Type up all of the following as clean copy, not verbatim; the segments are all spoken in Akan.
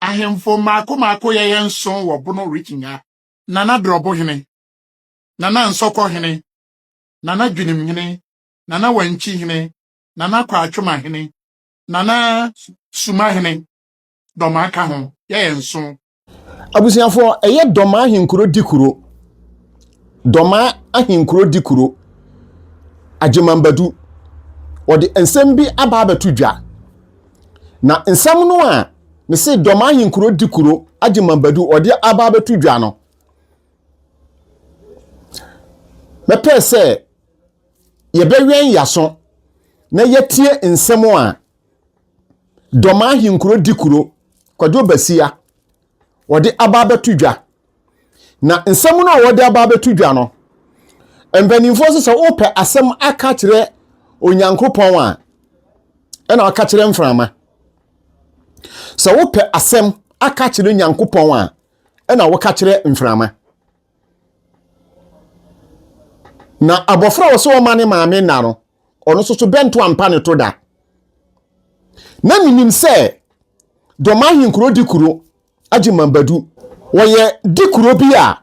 Ahemfo mmaako mmaako yɛyɛ nson wɔ Bono Region ha. Nana Drɔbohene, Nana Nsɔkɔhene, Nana Dwenimhene, Nana Wankyihene, Nana Kwatwomahene, Nana Sumahene, Dɔmaa ka ho, yɛyɛ nson. Abusuafoɔ, ɛyɛ Dɔmaa ahenkuro di kuro. Dɔmaa ahenkuro di kuro. Agyeman Badu, wɔde nsɛm bi aba abɛto dwa. Na nsɛm no a mese Dɔmaa ahenkuro di kuro Agyeman Badu ɔde aba abɛto dwa no, mɛpɛ sɛ yɛbɛwɛn yaso na yɛtie nsɛm a Dɔm ahenkuro di kuro, Kwadwo Basia, wɔde aba abɛto dwa. Na nsɛm no a wɔde aba abɛto dwa no, mpanimfoɔ sɛ sɛ wopɛ asɛm aka kyerɛ Onyankopɔn a, ɛna aka kyerɛ mframa. Sɛ wopɛ asɛm aka kyerɛ Nyankopɔn a, ɛna woka kyerɛ mframa. Na abɔfra a wɔsɛ ɔma ne maame nna no, ɔno nso so bɛnto ampa ne to da. Na menim sɛ Dɔm ahenkuro di kuro agye Mambadu. Wɔyɛ di kuro bi a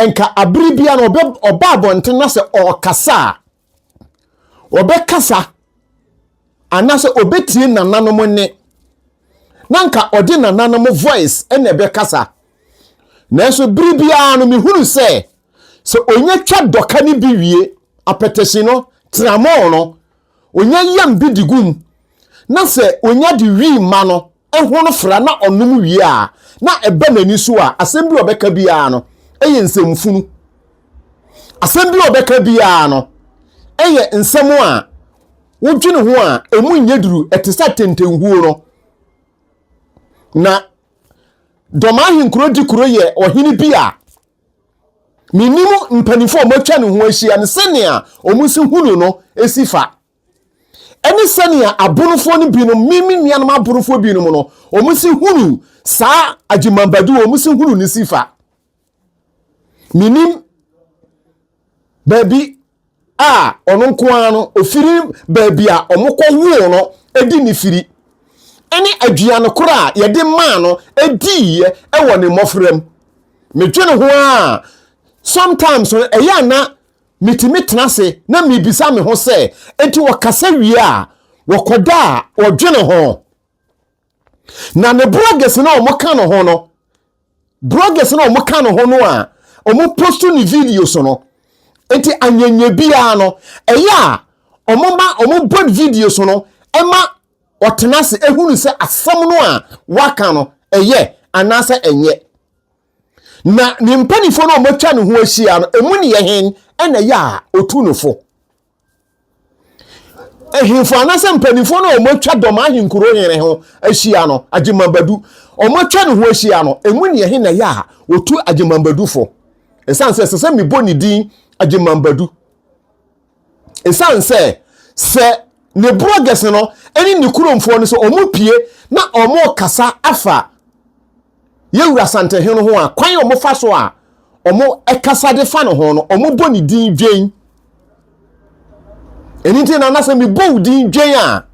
nka abere bia no ɔba abɔnten na sɛ ɔrekasa a ɔbɛkasa anaasɛ ɔbɛtie nananom nne na nka ɔde nananom voice na ɛbɛkasa. Nanso bere biara no mehunu sɛ Sɛ onya twa dɔka no bi wie, apɛtɛhye no, tramɔɔ no, onya yam bi de gu mu, na sɛ onya de wii ma no ho no fra na ɔnom wie a, na ɛba n'ani so a, asɛm bi a ɔbɛka biara no, ɛyɛ nsɛmfunu. Asɛm bi a ɔbɛka biara no, ɛyɛ nsɛm a wodwene ho a, emu nyɛ duru, ɛte sɛ atɛntɛnhuo no. Na Dɔm ahenkuro di kuro yɛ ɔhene bi a Menim mpanimfoɔ a wɔatwa ne ho ahyia no sɛnea wɔn si hunu no si fa, ɛne sɛnea abonofoɔ no binom, me me nuanom abonofoɔ binom no, wɔn si hunu saa agyemambadu, wɔn si hunu no si fa. Menim baabi a ɔno nko ara no ofiri baabi a wɔkɔwoo no di ne firi ne aduane koro a yɛde maa no diiɛ wɔ ne mmɔfra mu. Medwene ho a, sometimes no ɛyɛ a na metumi tena ase na mebisa me ho sɛ, enti wɔkasa wie a, wɔkɔda a wɔdwene ho? Na ne bloggers no a wɔka ne ho no, bloggers no a wɔka ne ho no a wɔn post ne videos no, nti anyanya biara no, ɛyɛ a wɔn ma wɔn bɔ ne videos no ɛma ɔtena ase ehunu sɛ asɛm no a waka no ɛyɛ anaasɛ ɛnyɛ. Na ne mpanimfoɔ no a wɔatwa ne ho ahyia no, emu ne yɛ hen ɛna ɛyɛ a otu no fo. Ahemfo anaasɛ mpanimfoɔ no a wɔatwa dɔm ahenkuro hene ho ahyia no, Agyemambadu, wɔatwa ne ho ahyia no, emu ne ɛhe na ɛyɛ a wɔtu Agyemambadu fo? Ɛsiane sɛ ɛsɛ sɛ mebɔ ne din Agyemambadu. Ɛsiane sɛ sɛ ne brɔgɛs no ne ne kuromfoɔ no sɛ wɔpie na wɔkasa afa Yɛn Wura Santehene ho a, kwan a wɔfa so a wɔkasa de fa ne ho no, wɔbɔ ne din dwen. Ɛno nti na anasɛ mebɔ wo din dwen a,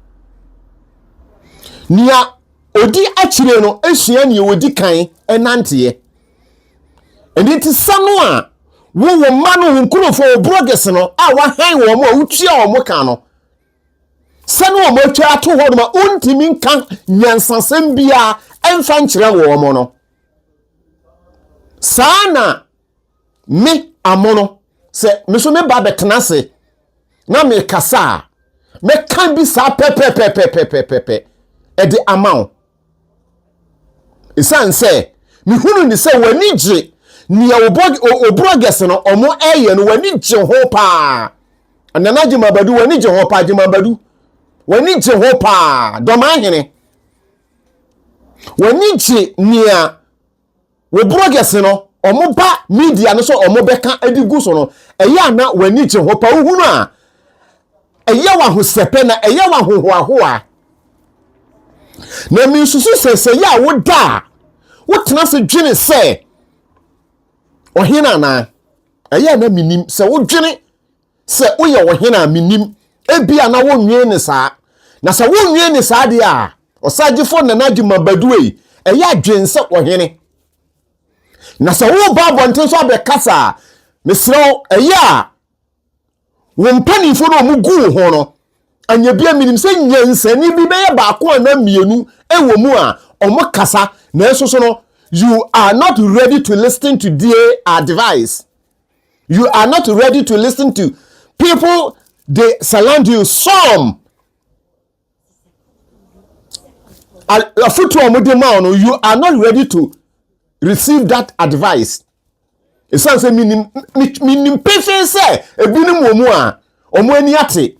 nea ɔdi akyire no sua nea ɔdi kan nanteɛ. Ɛno nti sa no a wo wo mma no wo nkurɔfoɔ wo brɔgɛs no a wahan wɔn a wotua wɔn ka no, sɛ ne wɔn atwa ato hɔ nom a wontumi nka nyansasɛm biara ɛmfa nkyerɛ wɔn no saa na me amono sɛ me so me ba bɛtena ase na mekasa a mɛka bi saa pɛpɛpɛpɛpɛpɛpɛ ɛde ama wo ɛsiane sɛ mehunu ne sɛ w'ani gye nea wo brɔgɛs no ɔmo ɛyɛ no w'ani gye ho paa Nana Gyimabadu w'ani gye ho paa Gyimabadu w'ani gye ho paa Dɔmahene w'ani gye nea wo brɔgɛs no ɔmo ba media no so ɔmo bɛka de gu so no ɛyɛ ana w'ani gye ho paa wohunu a ɛyɛ w'ahosɛpɛ na ɛyɛ w'ahohoahoa na mensusu sɛ sɛ yɛ a woda a wotena ase dwene sɛ ɔhene anaa ɛyɛ na menim sɛ wodwene sɛ woyɛ ɔhene a menim ebia na wonnwen ne saa na sɛ wonnwen ne saa deɛ a ɔsagyefo Nana Agyemang Badu ei Ɛyɛ adwen sɛ ɔhene. Na sɛ woreba abɔnten so abɛkasa a, mesrɛ wo, ɛyɛ a wo mpanimfoɔ no a wɔgu wo ho no, anyɛ bi a menim sɛ nyansani bi bɛyɛ baako anaa mmienu wɔ mu a wɔkasa, nanso so no, you are not ready to listen to their advice. You are not ready to listen to people they surround you. Some afotu a wɔde ma no, you are not ready to receive that advice. Ɛsiane sɛ menim menim pefee sɛ ebinom wɔ mu a wɔn ani ate.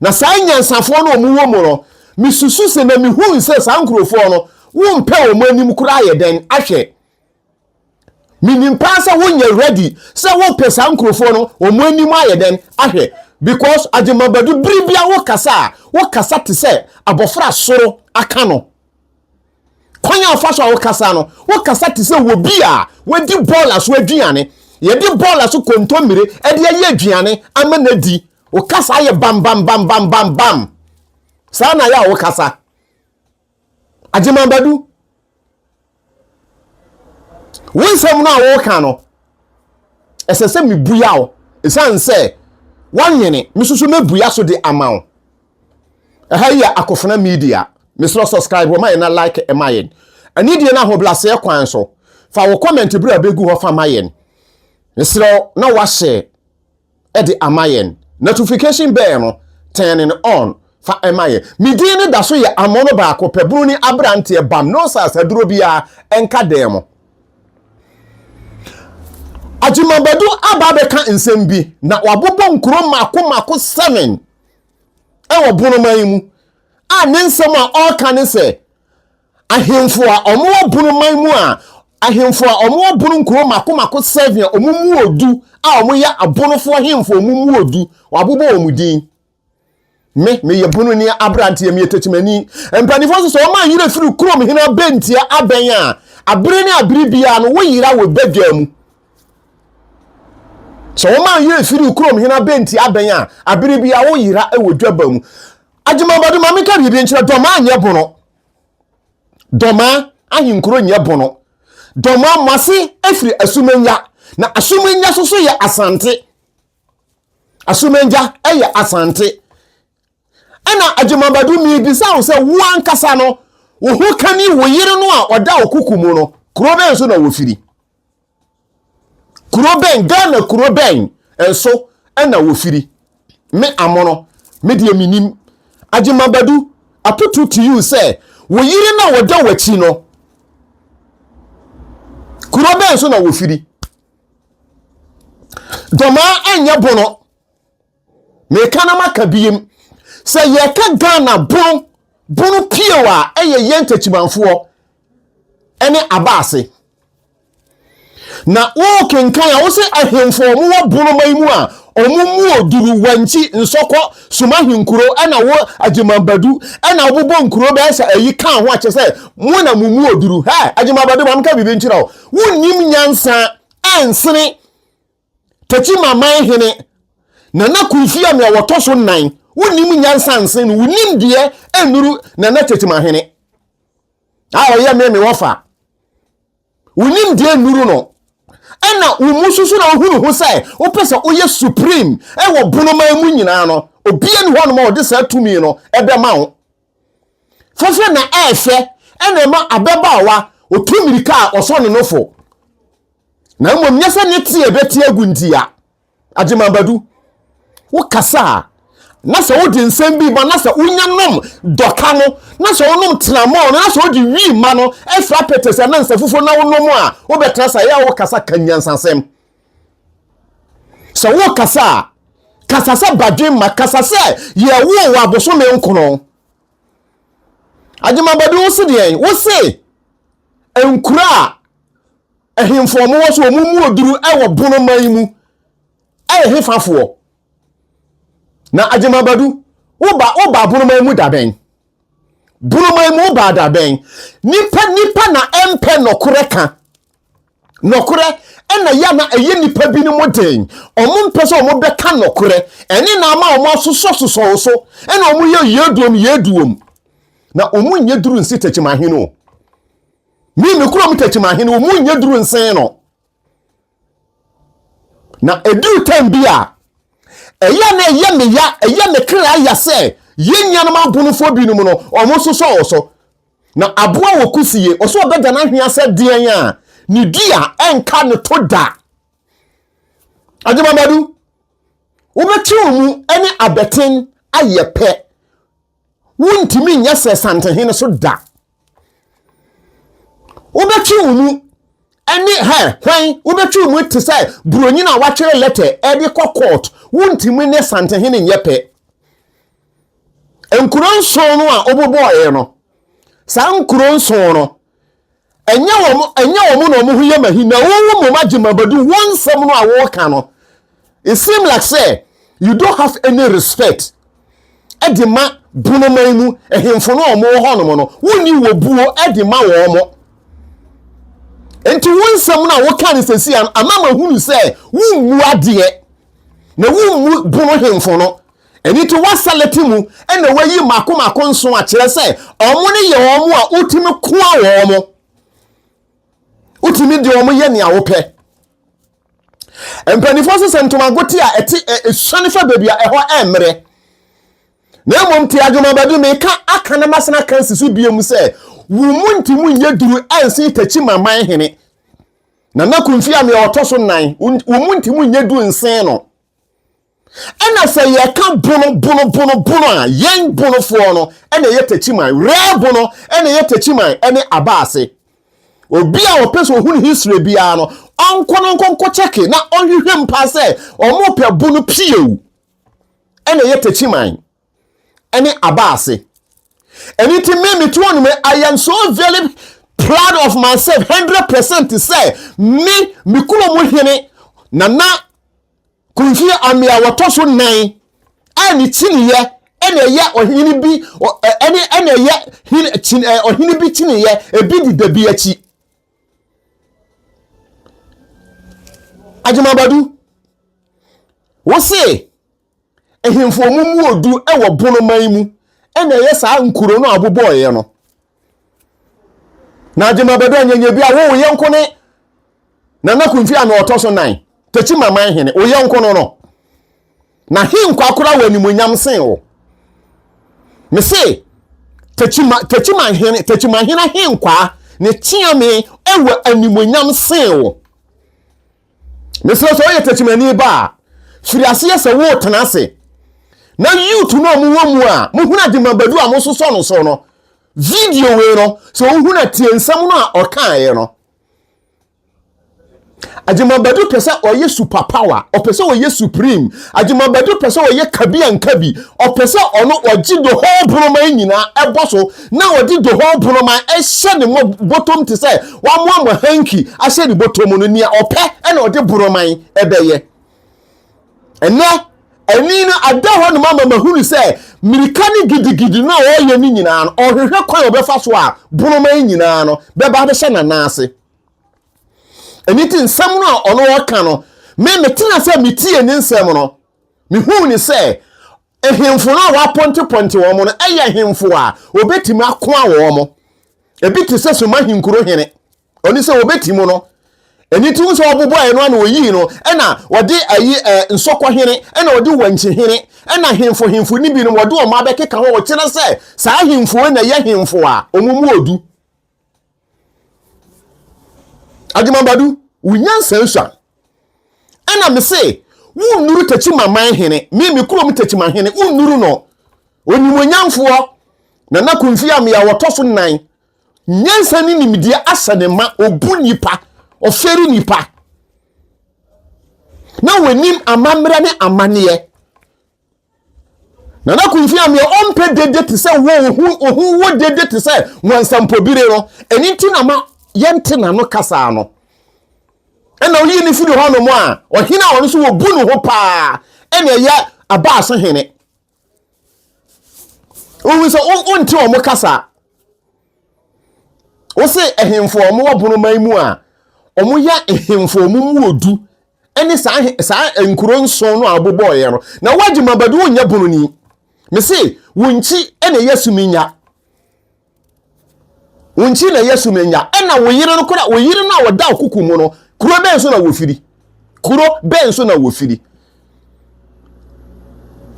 Na saa nyansafoɔ no a wɔwɔ mu no, mesusu sɛ na mehu sɛ saa nkurɔfoɔ no wompɛ wɔn anim koraa yɛ dɛn ahwɛ. Menim paa sɛ wonyɛ ready sɛ wopɛ saa nkurɔfoɔ no wɔn anim ayɛ dɛn ahwɛ because Agyemabadu bere bia wokasa a wokasa te sɛ abɔfra soro aka no. Kwan a wofa so a wokasa no, wokasa te sɛ obi a wadi bɔɔla so aduane. Yɛde bɔɔla so kontommire de ayɛ aduane ama no adi. Wo kasa ayɛ bam bam bam bam bam bam. Saa na ayɛ a wokasa. Agyemabadu, wo nsɛm no a woka no, ɛsɛ sɛ mebua wo ɛsiane sɛ woanwene me nso so mɛbua so de ama wo. Ɛha yi yɛ Akofena Media. Mesrɛ subscribe ma yɛn na like ma yɛn. Anidie no ahobrɛaseɛ kwan so, fa wo comment berɛ a bɛgu hɔ fa ma yɛn. Mesrɛ na wahyɛ de ama yɛn. Notification bell no, turn it on fa ma yɛn. Me din no da so yɛ Amono baako pɛ, Broni aberanteɛ bam, no sas aduro biara nka dan mu. Agyemabadu aba abɛka nsɛm bi na wabobɔ nkuro mako mako seven wɔ Bonoman mu a ne nsɛm a ɔreka ne sɛ ahemfo a wɔwɔ Bonoman mu a ahemfo a wɔwɔ Bono nkuro mako mako seven a wɔn mu odu a wɔyɛ Abonofoɔ ahemfo wɔn mu odu wabobɔ wɔn din. Me, meyɛ Bononi aberanteɛ, meyɛ Tekyemani. Mpanimfoɔ nso sɛ wɔn a yerɛ firi kurom hene abɛntia abɛn a, abere ne abere biara no, woyera wɔ badwa mu. Sɛ wɔn a yerɛ firi kurom hene abɛntia abɛn a, abere biara woyera wɔ dwaba mu. Agyemabadu, ma menka biribi nkyerɛ, Dɔmaa nyɛ bono. Dɔmaa ahenkuro nyɛ bono. Dɔmaa mo ase firi Asumanya, na Asumanya nso so yɛ Asante. Asumangya yɛ Asante. Ɛna Agyemabadu mebisa wo sɛ wo ankasa no wo ho kani wo yere no a ɔda wo kuku mu no kuro bɛn so na wɔfiri? Kuro bɛn Ghana kuro bɛn nso ɛna wɔfiri? Me amono me deɛ menim. Agyemabadu aputu to you sɛ wo yere no a ɔda w'akyi no kuro bɛn so na wɔfiri? Dɔmaa ɛnyɛ bono. Meka na maka biem. Sɛ yɛka Ghana bono, bono pio a ɛyɛ yɛn Takyimanfoɔ ɛne Abaase. Na wokenkan a wose ahemfo a wɔwɔ bonoma yi mu a wɔn mu oduru Wankyi, Nsɔkɔ, Suma Ahenkuro ɛna wo Agyemabadu ɛna wobobɔ nkuro bɛyɛ sɛ ayi ka ho akyɛ sɛ mo na mo mu oduru. Hɛ Agyemabadu ma menka biribi nkyerɛ wo. Wonnim nyansa ɛnsene Techiman hene Nana Kofi Amia wɔtɔ so nnan. Wonnim nyansa nsen no. Wonnim deɛ ɛnnuru Nana Techiman hene a ɔyɛ me me wɔfa. Wonnim deɛ nnuru no. Ɛna wo mu soso na wohunu ho sɛ wopɛ sɛ woyɛ supreme ɛwɔ bonoman mu nyinaa no, obia ni hɔnom a ɔde saa tumi no ɛbɛma wo. Fɛfɛ na ɛɛfɛ ɛna ɛma abɛbaawa otu mmirika a ɔsɔ ne nofo. Na mmom nyɛ sɛ ne te a ɛbɛte agu nti a. Agyeman Badu, wokasa a, na sɛ wode nsɛm bi ba na sɛ wonya nom dɔka no, na sɛ wonom tenamɔɔ no, na sɛ wode wii ma no ɛfra pɛtɛsi anaa nsa fufuo na wonom a, wobɛtena sa yɛ a wokasa ka nyansasɛm. Sɛ wokasa a, kasa sɛ badwemma, kasa sɛ yɛwoo wɔ abosome nkono. Agyeman Badu, wo se deɛn? Wo se nkura a Ahemfo a wɔwɔ so wɔn mu oduru wɔ bono man mu yɛ hefafoɔ? Na Agyemabadu, woba woba bono man mu da bɛn? Bono man mu woba da bɛn? Nipa nipa na ɛmpɛ nɔkorɛ ka. Nɔkorɛ ɛna yɛ na ɛyɛ nipa binom den. Wɔn mpɛ sɛ wɔn bɛka nɔkorɛ. Ɛne na ama wɔn asosɔsosɔ wo so. Ɛna wɔn yɛ yeduom yeduom. Na wɔn nyɛ duru nsi tɛkyima ahene o. Me me kurom Techiman hene, wo mu nyɛ duru nsen no. Na ɛduru tam bi a, ɛyɛ na ɛyɛ me ya, ɛyɛ me kra ya sɛ yɛn nuanom abonofoɔ binom no, wɔn nso sɔ wɔ so. Na aboa wɔ kusie, ɔsɛ ɔbɛda n'ahwea sɛ deɛn a, ne dua ɛnka ne to da. Agyemabadu, wobɛtwe wo mu ne abɛten ayɛ pɛ. Wontumi nyɛ sɛ Santehene so da. Wobɛtwe wo mu ne hɛ hwan wobɛtwe wo mu te sɛ buronyin a watwerɛ lɛtɛ ɛde kɔ court. Wontumi ne Santehene nyɛ pɛ. Nkuro nson no a wobobɔɔeɛ no, saa nkuro nson no, ɛnyɛ wɔn ɛnyɛ wɔn na wɔn ho yɛ mahi na wɔn mmom agye mabadu wɔn nsɛm no a wɔreka no. It seems like sɛ you don't have any respect ɛde ma bonoman mu ahemfo no a wɔwɔ hɔnom no, wonni wɔ buo ɛde ma wɔn mo. Nti wo nsɛm no a woka no sɛsi ano ama mahunu sɛ wommu adeɛ na wommu bono hemfo no. Ɛno nti woasalɛte mu na woayi mmaako mmaako nson akyerɛ sɛ wɔn no yɛ wɔn a wotumi koa wɔn. Wotumi de wɔn yɛ nea wopɛ. Mpanimfoɔ sɛ sɛ ntomagote a ɛte ɛsuane fa baabi a ɛhɔ ɛmmerɛ. Na mmom te adwumabadu meka aka na masena aka nsi so bio mu sɛ wo mu ntumi nyɛ duru ɛnsen takyi maman hene. Nana Kumfi a mea ɔtɔ so nan, wo mu ntumi nyɛ duru nsen no. Ɛna sɛ yɛka bono bono bono bono a, yɛn bonofoɔ no ɛna ɛyɛ takyiman. Rare bono ɛna ɛyɛ takyiman ɛne abaase. Obi a ɔpɛ sɛ ohunu history biara no, ɔnkɔ no nkɔ nkɔ kyɛke na ɔnhwehwɛ mu paa sɛ ɔmo pɛ bono piew ɛna ɛyɛ takyiman ɛne abaase. Ɛno nti me mete hɔ nom I am so very proud of myself 100% sɛ me me kurom hene Nana Kumfie Ame a wɔtɔ so nan a ne kyiniiɛ ɛna ɛyɛ ɔhene bi ɛne ɛna ɛyɛ hene kyin ɛ ɔhene bi kyiniiɛ ebi di dabi akyi. Agyemabadu, wose ahemfo wɔn mu odu wɔ bonoman mu ɛna ɛyɛ saa nkuro no a wɔbobɔeɛ no. Na Agyemabadu anyanya bi a wo wo yɛnko ne Nana Kumfi a na ɔtɔ so nan, Takyi Maman hene, wo yɔnko no no. Na henkwa koraa wɔ animuonyam sen wo. Mese, Takyima, Takyima hene, Takyima hene ahenkwaa, ne kyeame wɔ animuonyam sen wo. Mesrɛ sɛ ɔyɛ Takyimani ba a, firi aseɛ sɛ woretena ase. Na youth no a mowɔ mu a, mohunu Agyemabadu a mososɔ no so no, video wei no, sɛ wohunu a tie nsɛm no a ɔkaeɛ no. Agyemabadu pɛ sɛ ɔyɛ super power, ɔpɛ sɛ ɔyɛ supreme. Agyemabadu pɛ sɛ ɔyɛ kabi ankabi, ɔpɛ sɛ ɔno ɔgye the whole bonoman nyinaa ɛbɔ so na ɔde the whole bonoman ɛhyɛ ne bɔtɔm te sɛ wamoamoa hanky ahyɛ ne bɔtɔm no, nea ɔpɛ ɛna ɔde bonoman ɛbɛyɛ. Ɛnɛ ani no ada hɔ nom ama mahunu sɛ mmirika ne gidigidi no a ɔreyɛ no nyinaa no, ɔhwehwɛ kwan a ɔbɛfa so a bonoman nyinaa no bɛba abɛhyɛ n'anan ase. Ɛno nti nsɛm no a ɔno ɔka no, me metena sɛ metie ne nsɛm no, mehuu ne sɛ ahemfo no a wɔapɔntepɔnte wɔn no ɛyɛ ahemfo a wɔbɛtumi akoa wɔn. Ebi te sɛ Soma Ahenkuro hene. Ɔne sɛ wɔbɛti mu no. Ɛno nti wo sɛ ɔbobɔɛ no ana ɔyii no, ɛna ɔde ayi ɛ nsɔkɔ hene, ɛna ɔde wankyi hene, ɛna hemfo hemfo ne binom ɔde wɔn abɛkeka ho, ɔkyerɛ sɛ saa hemfo na ɛyɛ hemfo a wɔn mu ɔdu. Agyemabadu, wo nyansa nsua. Ɛna me se, wonnuru Takyimaman hene, me me kurom Takyima hene, wonnuru no. Onimuonyamfoɔ, Nana Kumfi Amea wɔtɔ so nnan, nyansa ne nimdeɛ ahyɛ ne ma, obu nnipa, ɔfɛre nnipa, na wɔnim amammerɛ ne amanneɛ. Nana Kumfi Ameɛ ɔmpɛ dede te sɛ wo ohu ohu wo dede te sɛ nwansampobire no, ɛno nti na ma yɛnte n'ano kasa no. Ɛna oyi ne firi hɔnom a, ɔhene a ɔno nso wɔbu ne ho paa ɛna ɛyɛ Abaaso hene. Wohu sɛ wonte wɔn kasa. Wose ahemfo a wɔwɔ bonoman mu a wɔyɛ ahemfo a wɔn mu odu ne saa saa nkuro nson no a wɔbobɔeɛ no. Na woagye mabadu wonyɛ bononi. Mese wo nkyi na ɛyɛ suminya. Wo nkyi na ɛyɛ sumenya. Ɛna wo yere no kora, wo yere no a ɔda wo kuku mu no, kuro bɛn so na wɔfiri? Kuro bɛn so na wɔfiri?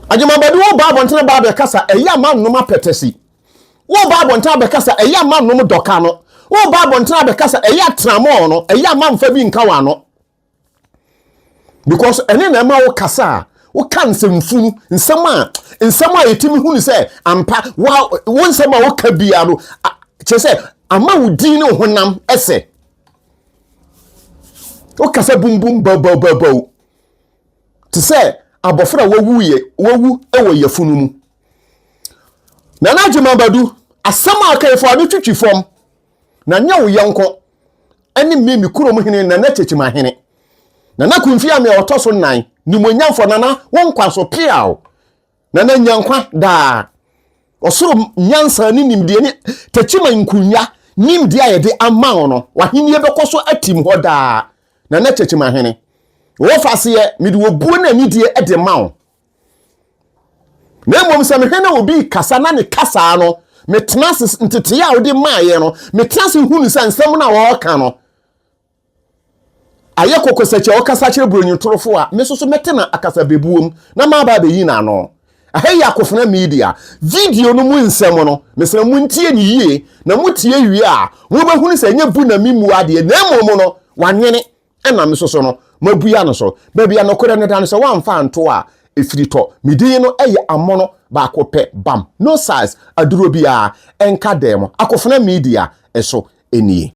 Agyemabadu wo ba abɔntene ba abɛkasa, ɛyɛ ama nnom apɛtɛsi. Wo ba abɔntene abɛkasa, ɛyɛ ama nnom dɔka no. Wo ba abɔntene abɛkasa, ɛyɛ atramɔɔ no, ɛyɛ ama mfa bi nka w'ano. Because ɛne na ɛma wo kasa a, woka nsɛmfunu, nsɛm a nsɛm a yɛtumi hunu sɛ ampa wa wo nsɛm a woka bia no, kyerɛ sɛ ama wo din ne wo honam ɛsɛ. Wokasa bumbum bawbawbawbaw te sɛ abɔfra a wawu yɛ wawu wɔ yafunu mu. Nana Agyeman Badu, asɛm a aka yi fa no twitwi fam na nyɛ wo yɔnko ne me me kurom hene Nana Kyekyimahene. Nana Kumfi Ame a ɔtɔ so nnan, nimonyamfo Nana wo nkwa so peaw. Nana nya nkwa daa. Ɔsoro nyansa ne nimdeɛ ne Tekyima nkunya nimdeɛ a yɛde ama wo no, w'ahennie bɛkɔ so atim hɔ daa. Nana Kyekyimahene, wɔ faseɛ, mede obuo ne anidie de ma wo. Na mmom sɛ mehwɛ na obi rekasa na ne kasaa no, metena ase ntetee a wode maaeɛ no, metena ase hunu sɛ nsɛm no a wɔreka no, ayɛ kɔkɔsakyi a ɔkasa kyerɛ buronyi torofo a, me nso so mɛte no akasabebuom na maba abɛyi n'ano. Ɛha yi Akofena Media. Video no mu nsɛm no, mesrɛ montie no yie, na motie wie a, mobɛhunu sɛ ɛnyɛ bu na memmu adeɛ, na mmom no, wanwene ɛna me nso so no, mabua no so. Baabi a nokorɛ no da no, sɛ woamfa anto a, ɛfiri tɔ. Me din no yɛ Amono baako pɛ, bam, no size, aduro biara, ɛnka dɛm. Akofena Media so nie.